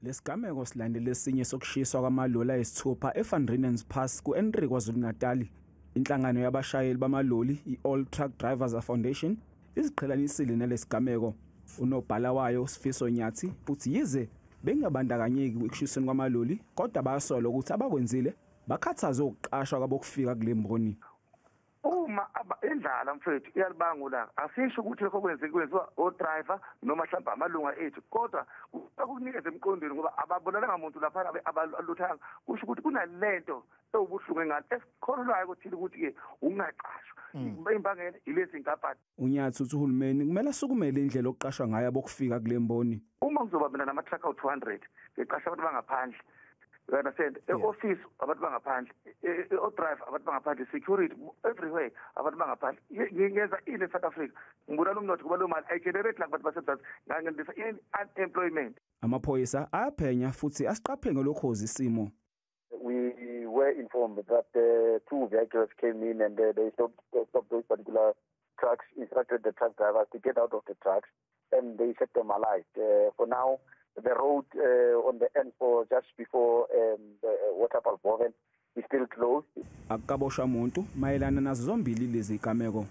Lesigameko silandela esinye sokushiswa kwamaloli ayisithupha eVan Reenen's Pass ku-N3 KwaZulu-Natal. Inhlangano yabashayeli bamaloli i-All Truck Drivers Foundation iziqhelanisile nalesigameko. Unobhala wayo Sifiso Nyathi uthi yize bengabandakanyeki ekushisweni kwamaloli kodwa bayasola ukuthi abakwenzile bakhathazwe ukuqashwa kwabokufika kule mboni. Uma indlala mfethu iyalibanga ulaka, asisho ukuthi lokho kwenzeka kwenziwa o-driver noma mhlawumbe amalunga ethu, kodwa kukunikeza emqondweni ngoba ababolalanga muntu lapha, abaluthanga. Kusho ukuthi kunalento ewubuhlungu engane esikholelwayo ukuthi ukuthi-ke ungaqashwa imbangela ilezi nkampani. UNyathi uthi uhulumeni kumele asukumele indlela okuqashwa ngayo abokufika kule mboni. Uma ngizoba mina nama-truck awu-200 ngiqasha abantu bangaphandle, you understand, e-office abantu bangaphandle, o-driver abantu bangaphandle, security everywhere abantu bangaphandle, ngingenza ini e-South Africa? Ngibulala umnotho kuba loo mali ayi-generate la kubantu basemzansi, ngangandisa i-unemployment. Amaphoyisa ayaphenya futhi asiqaphe ngelokhozi isimo. We were informed that two vehicles came in and they stopped those particular trucks, instructed the truck drivers to get out of the trucks, and they set them alight. For now, the road on the N4 just before the Waterval Boven is still closed. Akukaboshwa muntu mayelana nazo zombili lezi zigameko.